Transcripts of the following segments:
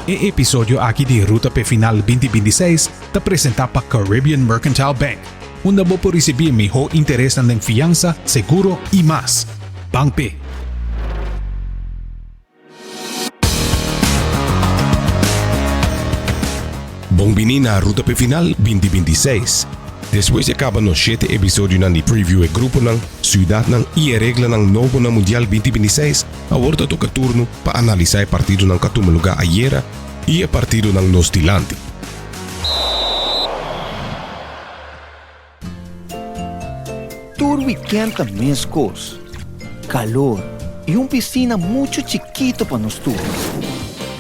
E episodio aki di Ruta p'e Final 2026 ta presenta pa Caribbean Mercantile Bank, unda bo por ricibi e miho interesnan den fiansa, seguro y mas. Ban p'e! Bon bini na Ruta p'e Final 2026. Despues di a caba nos shete episodionan di preview e gruponan, ciudadnan y e reglanan nobo na Mundial 2026, Awor ta toka turno pa analisá e partidonan ku a tuma lugá ayera i e partidonan nos dilanti. Tur wikènt ta meskos, kalor i un pisina muchu chikito pa nos tur.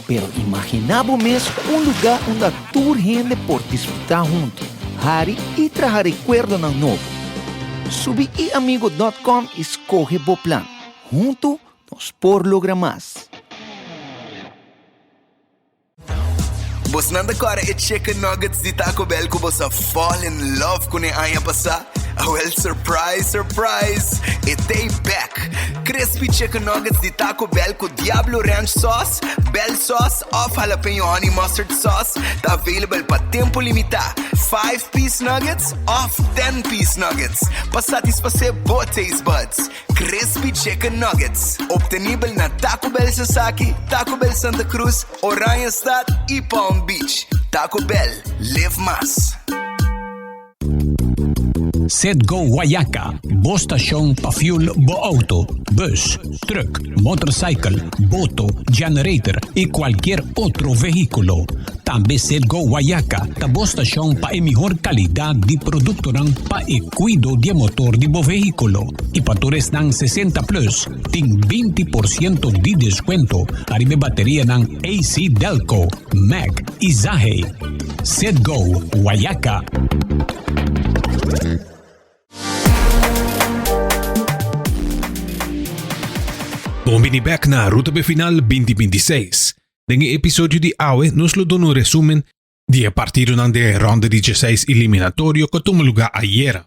Pero imaginá bo mes un lugá unda tur hende por disfrutá huntu, hari i traha rekuerdonan nobo. Subi iamigo dòt kòm i skohe bo plan. Huntu nos por logra mas. Bosnan ta kòrda e chicken nuggets di Taco Bell ku bos a fall in love kuné aña pasá? Awèl surprise surprise! E t'ei bèk! Crispy chicken nuggets di Taco Bell ku Diablo Ranch sauce, Bell sauce òf jalapeño honey mustard sauce ta available pa tempu limitá. Five-piece nuggets òf ten-piece nuggets pa satisfasé bo taste buds. Crispy Chicken Nuggets, obtenibel na Taco Bell Sasaki, Taco Bell Santa Cruz, Oranjestad y Palm Beach. Taco Bell, live mas. Citgo Guayaca, bo stashon pa fuel bo auto, bus, truck, motorcycle, boto, generator y cualkier otro vehiculo. Tambe Citgo Guayaca ta bo stashon pa e mihor calidad di productonan pa e Kuido di e motor di bo vehíkulo i pa tur esnan 60 plus tin 20% di deskuento ariba e baterianan AC Delco, Mack i Zahe. Citgo Wayaca. Bon bini bek na Ruta p'e Final 2026. Den e episodio di awe nos lo duna un resumen Di e partidonan den e ronda di dieseis eliminatorio ku a tuma lugá ayera,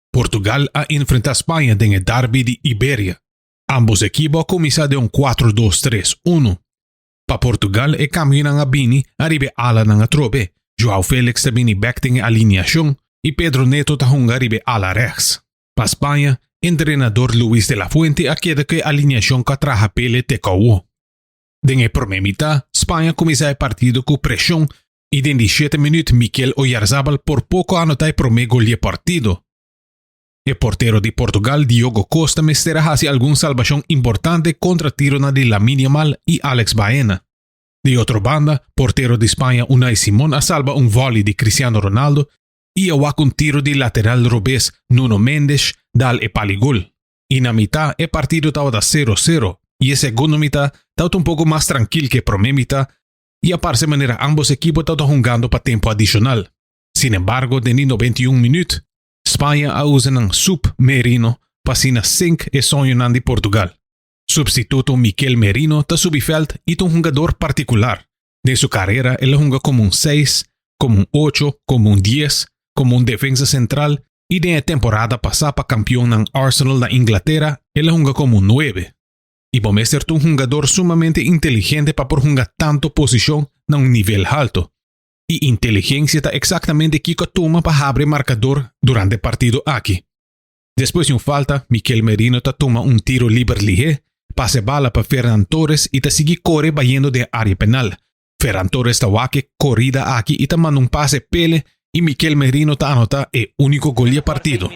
Portugal a enfrentá Spaña den e Derby di Iberia. Ambos ekipo a kuminsá den un kuatro dos tres unu. Pa Portugal e kambionan a bini ariba e alanan atrobe, Joao Felix ta bini bèk den e aliniashon i Pedro Neto ta hunga riba e ala rèks. Pa Spaña, entrenador Luis de la Fuente a keda ku e aliniashon ku a traha pele te kouwo. Den e promé mitá, Spaña kuminsá e partido ku preshon i den di shete minüt Mikel Oyarzabal por poko a anotá e promé gol di e partido. E portero di Portugal Diogo Costa mester a hasi algun salbashon importante kontra tironan di Lamine Yamal i Alex Baena. Di otro banda, portero di Spaña Unai Simon a salba un vòli di Cristiano Ronaldo i a wak un tiro di lateral robes Nuno Mendes dal e pali gol. I na mitá e partido tabata sero sero i e segundo mitá tabata un poko mas trankil ke e promé mitá i a parse manera ambos ekipo tabata hungando pa tempu adishonal. Sin embargo den di 91 minüt Spaña a usa nan sub Merino pa asina sink e soñonan di Portugal. Substituto Mikel Merino ta subi vèlt i ta un hungador partikular. Den su karera el a hunga komo un seis, komo un ocho, komo un dies, komo un defensa sentral i den e temporada pasá pa kampionnan Arsenal na Inglatera el a hunga komo un nuebe. I bo mester ta un hungador sumamente inteligente pa por hunga tanto posishon na un nivel halto. I inteligensia ta eksaktamente kiko a tuma pa habri e markador durante e partido aki. Despues di un falta, Mikel Merino ta tuma un tiro liber lihé, pasa e bala pa Ferran Torres i ta sigui kore bayendo den área penal. Ferran Torres ta wak e korida aki i ta manda un pase pele i Mikel Merino ta anota e úniko gol di e partido.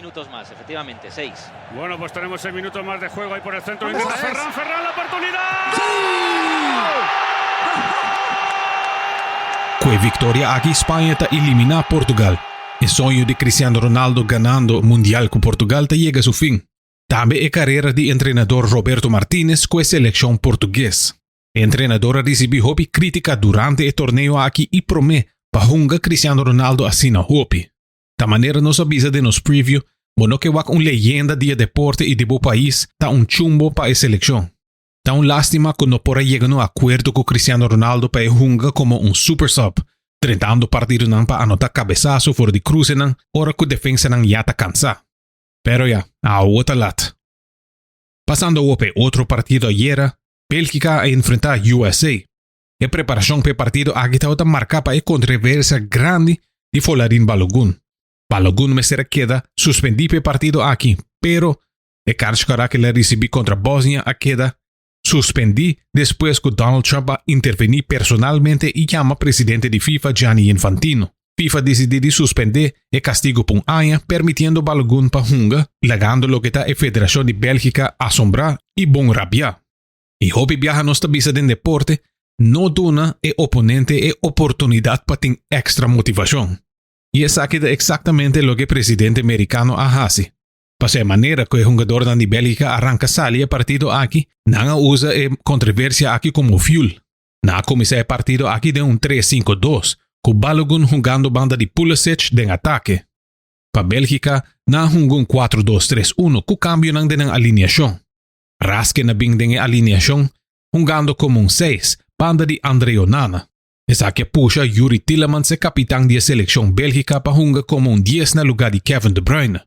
Ku e viktoria aki Spaña ta eliminá Portugal. E soño di Cristiano Ronaldo ganando Mundial ku Portugal ta yega su fin. Tambe e karera di entrenador Roberto Martinez ku e selekshon portugues. E entrenador a risibí hopi krítika durante e torneo aki i promé pa hunga Cristiano Ronaldo asina hopi. Ta manera nos a bisa den nos preview, bo no ke wak un leyenda di e deporte i di bo pais ta un chumbo pa e selekshon. Ta un lástima ku no por a yega na un akuerdo ku Cristiano Ronaldo pa e hunga komo un super sub, drentando partidonan pa anotá kabesaso for di krusenan ora ku defensanan ya ta kansá. Pero ya, awo ta lat. Pasando awo pa e otro partido ayera, Bélgika a enfrentá USA. E preparashon pa e partido aki tabata marká pa e kontroversia grandi di Folarin Balogun. Balogun mester a keda suspendí pa e partido aki, pero e karchi kòrá ku el a risibí kontra Bosnia a keda suspendí despues ku Donald Trump a intervení personalmente i yama presidente di FIFA Gianni Infantino. FIFA disidí di suspendé e kastigu pa un aña, permitiendo Balogun pa hunga, lagando loke ta e federashon di Bèlgika asombrá i bon rabiá. I hopi biaha nos ta bisa den deporte, no duna e oponente e oportunidat pa tin èkstra motivashon. I esaki ta eksaktamente loke presidente merikano a hasi. Pasobra e manera ku e hungadornan di Bèlgika a ranka sali e partido aki, nan a usa e kontroversia aki komo fuel. Nan a kuminsá e partido aki den un tres sinku dos, ku Balogun hungando banda di Pulisic den atake. Pa Bèlgika, nan a hunga un kuatro dos tres uno ku kambionan den nan aliniashon. Raskin a bin den e aliniashon hungando komo un seis banda di André Onana. Esaki a pusha Youri Tielemans e kapitan di e selekshon Bélgika pa hunga komo un dies na lugá di Kevin De Bruyne.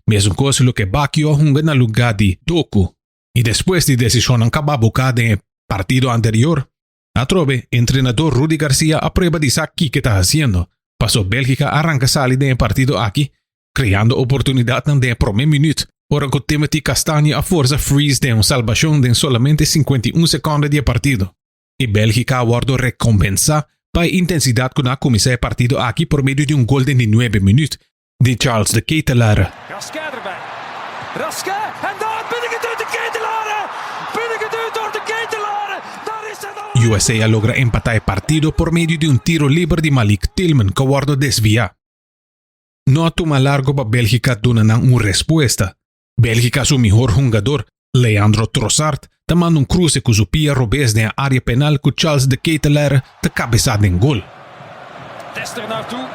Mesun kos Luke Bakio a hunga na lugá di Doku. I despues di desishonnan kaba buká den e partido anterior, atrobe entrenador Rudi Garcia a prueba di sa kiko e ta hasiendo, paso Bélgika a ranka sali den e partido aki Creando oportunidadnan den e prome minuut, ora cu Timothy Castagne a forza Freeze den un salbacion den solamente 51 seconde di e partido. E Belgica a wordo recompensa pa e intensidad cu nan a cuminsa e partido aki por medio di un gol den di nuebe minuut di Charles de Ketelaere. Rasquin erbij. Rasquin en daar binnengeduwd de Ketelaere! Binnengeduwd door de Ketelaere! Daar is het al! USA a logra empata e partido por medio di un tiro liber di Malik Tillman cu a wordo desvia. No a tuma largo pa Bélgika duna nan un respuesta. Bélgika su mihor hungador, Leandro Trossard, ta manda un kruse ku su pia robes den e área penal ku Charles de Ketelaere ta kabesá den gol. Dest er naartoe.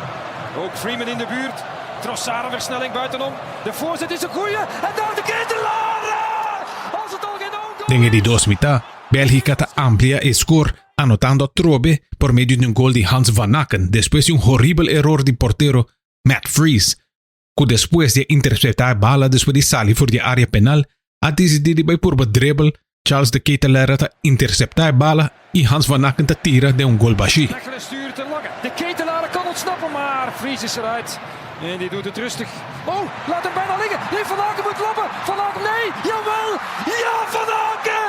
Ook Freeman in de buurt. Trossard een versnelling buitenom. De voorzet is een goeie en daar de Ketelaere! Als het al geen own goal Den e di dos mitá, Bélgika ta amplia e skor anotando atrobe por medio di un gol di Hans Vanaken despues di un horibel eror di portero Matt Freese, ku despues di a interseptá e bala despues di sali for di e área penal, a disidí di bai purba dribble, Charles de Ketelaere ta interseptá e bala i Hans Vanaken ta tira den un gol bashí. Mechelen stuurt een lange. De Ketelaere kan ontsnappen, maar Freese is eruit. En die doet het rustig. Oh, laat hem bijna liggen. Nee, Van Aken moet lappen. Van Aken, nee, jawel! Ja, Van Aken!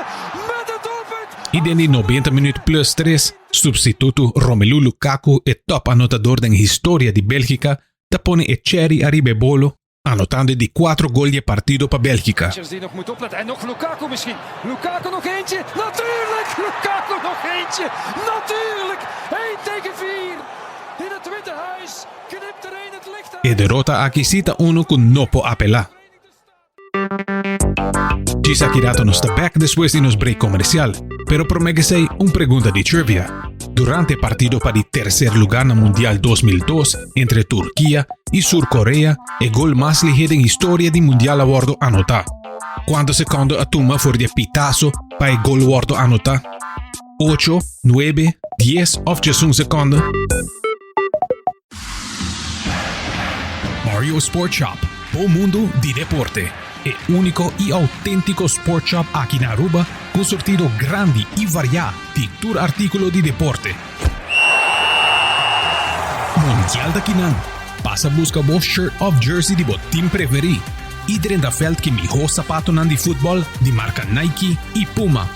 Met het doelpunt! I den di nobenta minuut plus tres, substituto Romelu Lukaku, e top anotador den historia di Belgica, ta pone e cherry ariba e bolo, anotando e di cuatro gol di e partido pa Belgica. Richards die nog moet opletten. En nog Lukaku misschien. Lukaku nog eentje. Natuurlijk! Lukaku nog eentje. Natuurlijk! 1 tegen 4. In het Witte Huis knipt er een het licht uit. E derota aki si ta uno cu no por apela. Djis aki rato nos ta bek despues di nos break comercial, pero prome k'esey un pregunta di trivia. Durante e partido pa di tercer lugar na Mundial 2002 entre Turkia y Sur Korea e gol mas lihe den historia di Mundial a wordo anota. Cuanto secondo a tuma for di e pitazo pa e gol wordo anota? Ocho, nuebe, dies of djesun secondo? Mario Sport Shop, bo mundu di deporte. E úniko i outéntiko sport shop aki na Aruba ku surtido grandi i variá di tur artíkulo di deporte. Mundial ta kinan! Pasa buska bo shirt òf jersey di bo tim preferí i drenta vèlt ku e mihó sapatonan di futbòl di marka Nike i Puma.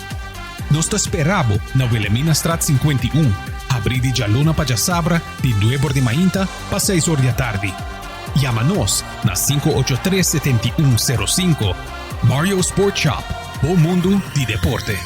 Nos ta spera bo na Wilhelminastraat 51, habrí di djaluna pa djasabra di nuebe or di mainta pa seis or di atardi. Yama nos na 583 71 05. Mario Sport Shop, bo mundu di deporte.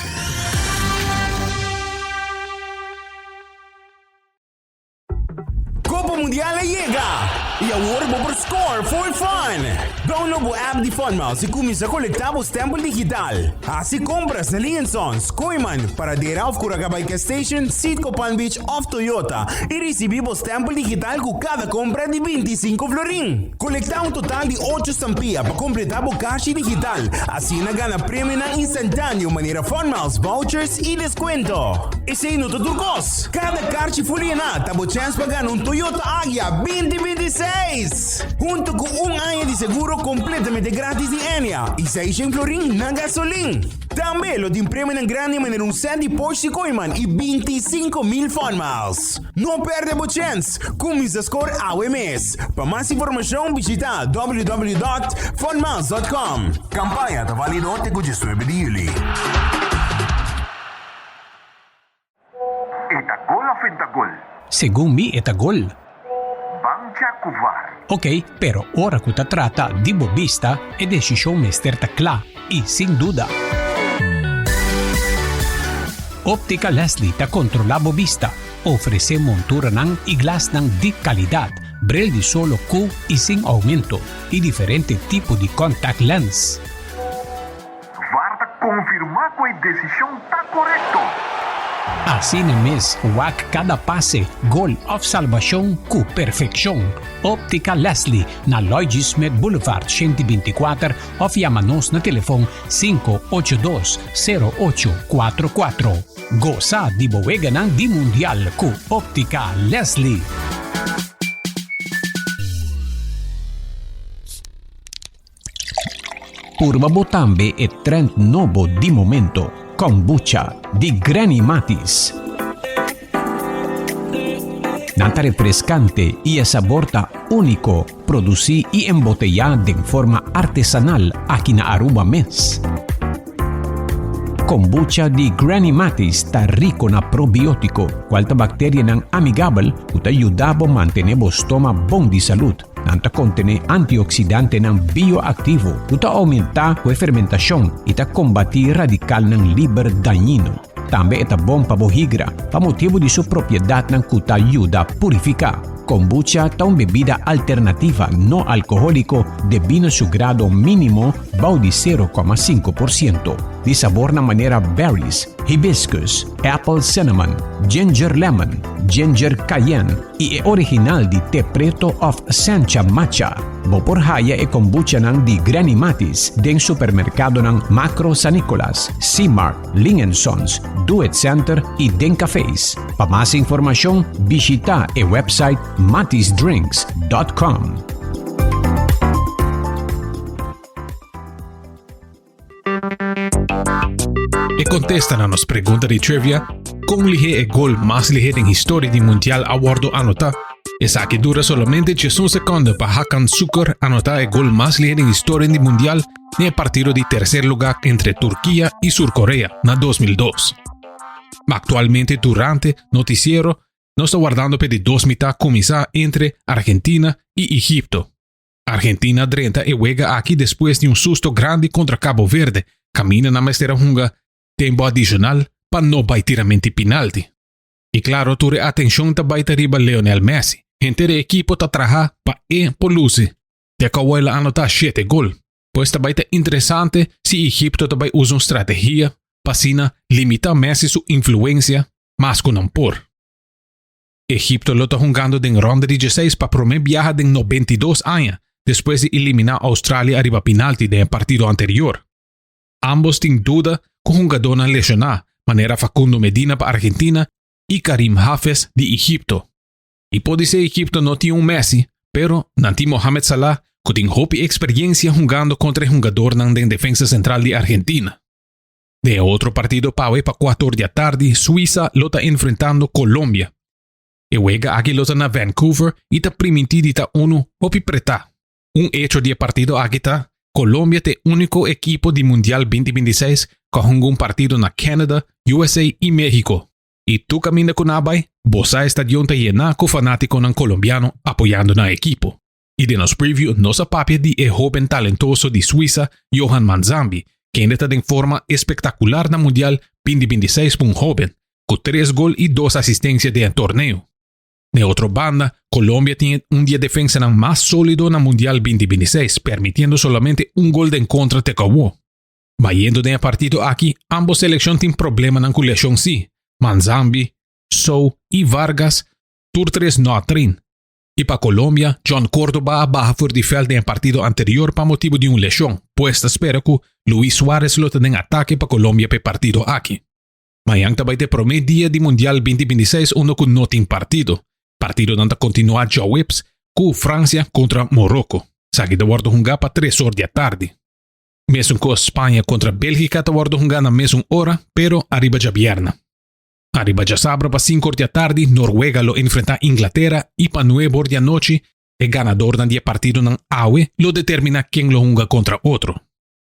Copa Mundial a yega! Y awor bo por score for fun! Download bo app di FunMiles y cuminsa colecta bo stempel digital. Haci compras na Lee Sons, Kooyman, Paradera of Curacabay Gas Station, Citgo Palm Beach of Toyota y ricibi bo stempel digital cu cada compra di 25 florin. Colecta un total di ocho stampia pa completa bo cashi digital, asina gana premionan instantaneo manera FunMiles vouchers y descuento. Esey no ta tur cos! Kada karchi full yená ta bo chèns pa gana un Toyota Agya 2026! 26! Hunto cu un aña di seguro completamente gratis di Ennia y 600 florin na gasolin. Tambe lo tin premionan grandi manera un set di Porsche di Kooiman y 25 mil Fun Miles. No perde bo chens! Cuminsa score awe mes! Pa mas informacion bishita www.funmiles.com. Campaña ta valido te cu 19 di juli. E ta gol of en ta gol? Segun mi e ta gol. Ban cha cu var. Ok, pero ora cu ta trata di bo bista, e decision mester ta cla y sin duda. Optica Leslie ta controla bo bista, ofrece monturanan y glasnan di calidad, bril di solo cu y sin aumento y diferente tipo di contact lens. Var ta konfirmá ku e desishon ta korekto. Asina mes, wak kada pase, gol òf salbashon ku perfekshon. Óptica Leslie na Lloyd G. Smith Boulevard 124 òf yama nos na telefon 582 0844. Gosa di bo weganan di Mundial ku Óptica Leslie. Purba bo tambe e trend nobo di momento, Kombucha di Granny Matis. Nan ta refrescante y e sabor ta unico, produci y embotella den forma artesanal aki na Aruba mes. Kombucha di Granny Matis ta rico na probiotico, cual ta bacterianan amigabel cu ta yuda bo mantene bo stoma bon di salud. Nan ta kontené antioksidantenan bioaktivo ku ta oumentá ku e fermentashon i ta kombatí radikalnan liber dañino. Tambe e ta bon pa bo higra pa motibu di su propiedatnan ku ta yuda purifiká. Kombucha ta un bebida alternativa no alkohóliko debí na su grado mínimo bou di 0,5%, di sabornan manera berries, hibiscus, apple cinnamon, ginger lemon, ginger cayenne i e original di te preto of sencha matcha. Bo por haya e kombuchanan di Granny Matis den supermerkadonan Makro San Nicolas, Seamart, Ling and Sons, Do It Center i den cafés. Pa mas informashon bishita e website matisdrinks.com. E kontesta na nos pregunta di trivia, kon lihé e gol mas lihé den historia di Mundial a wòrdu anotá? Esaki dura solamente 11 sekonde pa Hakan Şükür anotá e gol mas lihé den historia di Mundial den e partido di terser lugá entre Turkia i Sur Korea na 2002. Aktualmente durante notisiero nos ta wardando p'e di dos mitá kuminsá entre Argentina i Egipto. Argentina a drenta e wega aki despues di un susto grandi kontra Cabo Verde, kaminda nan mester a hunga tempu adishonal pa no bai tiramenti pinalti. I klaro tur e atenshon ta bai ta riba Lionel Messi, henter e ekipo ta traha pa e por lusi. Te ku awor el a anotá shete gol. Pues ta bai ta interesante si Egipto ta bai usa un strategia pa asina limitá Messi su influensia mas ku nan por. Egipto lo ta hungando den ronda di dieseis pa prome biaha den 92 aña despues di eliminá Australia ariba pinalti den e partido anterior. Ambos tin duda ku hungadónan leshoná manera Facundo Medina pa Argentina i Karim Hafez di Egipto. I podisé Egipto no tin un Messi, pero nan tin Mohamed Salah ku tin hopi eksperiencia hungando kontra e hungadornan den defensa sentral di Argentina. Den e otro partido pawe pa kuator di atardi Suiza lo ta enfrentando Colombia. E wega aki lo ta na Vancouver y ta priminti di ta unu hopi pretá. Un echo di e partido aki ta Colombia ta e unico ekipo di Mundial 2026 cu a hunga un partido na Canada, USA y Mexico. Y tur caminda cu nan a bay, bo sa e stadion ta yena cu fanaticonan Colombiano apoyando nan ekipo. I den nos preview nos a papia di e hoben talentoso di Suiza Johan Manzambi, kende ta den forma espektakular na Mundial 2026 pa un hoben, ku tres gol i dos asistensia den e torneo. Na e otro banda, Colombia tin un di e defensanan mas solido na Mundial 2026, permitiendo solamente un gol den kontra te kawó. Bayendo den e partido aki, ambos selekshon tin problemanan ku leshon si, Manzambi, Sow i Vargas tur tres no a train. I pa Colombia, Jhon Cordoba a baha for di veld den e partido anterior pa motibu di un leshon, pues ta spera ku Luis Suarez lo ta den atake pa Colombia pa e partido aki. Mañan ta bai ta e promé dia di Mundial 2026 unda ku no tin partido. Partidonan ta kontinuá djaweps. ku Fransia kontra Moroko. Esaki ta wòrdu hungá pa tres or di atardi. Mesun kos Spaña kontra Bélgika ta wòrdu hungá na mesun ora, pero ariba djabièrna. Ariba djasabra pa sinku or di atardi Norwega lo enfrentá Inglatera i pa nuebe or di anochi e ganadornan di e partidonan awe lo determiná ken lo hunga kontra otro.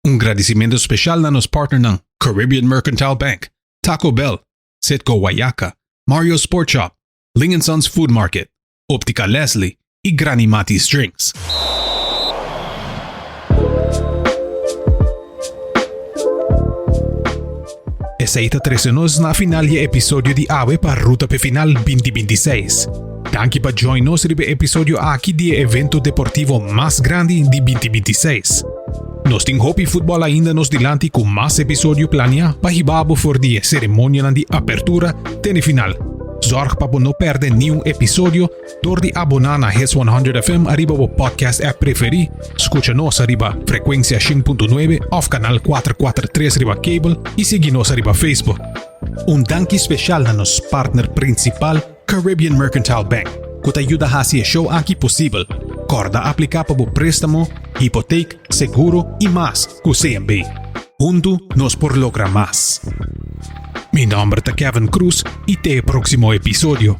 Un gradisimentu speshal na nos partnernan Caribbean Mercantile Bank, Taco Bell, Citgo Wayaca, Mario's Sport Shop, Ling and Sons Food Market, Optica Leslie y Granny Matty's Drinks. Esey ta trece nos na final di e episodio di awe pa Ruta p'e Final 2026. Danki pa join nos riba e episodio aki di e evento deportivo mas grandi di 2026. Nos tin hopi futbol ainda nos dilanti cu mas episodio planea pa hiba bo for di e ceremonianan di apertura te ne final. Zorg pa bo no perde niun episodio door di aboná na Hits 100 FM ariba bo podcast app preferí, scucha nos ariba frecuencia 100.9 of canal 443 riba cable y sigui nos ariba Facebook. Un danki special na nos partner principal Caribbean Mercantile Bank, ku ta yuda hasi e show aki posibel. Kòrda apliká pa bo préstamo, hipotek, seguro i mas ku CMB. Huntu nos por logra mas. Mi nòmber ta Kevin Cruz i te e próksimo episodio.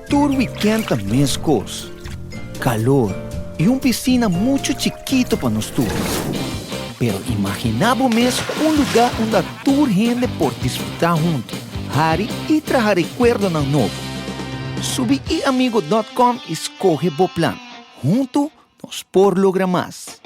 Tur weekend ta mescos. Calor y un piscina mucho chikito pa nos tur. Pero imagina bo mes un lugar unda tur hende por disfruta hunto, hari y traha recuerdonan nobo. Subi iamigo dot com y scoge bo plan. Hunto nos por logra mas.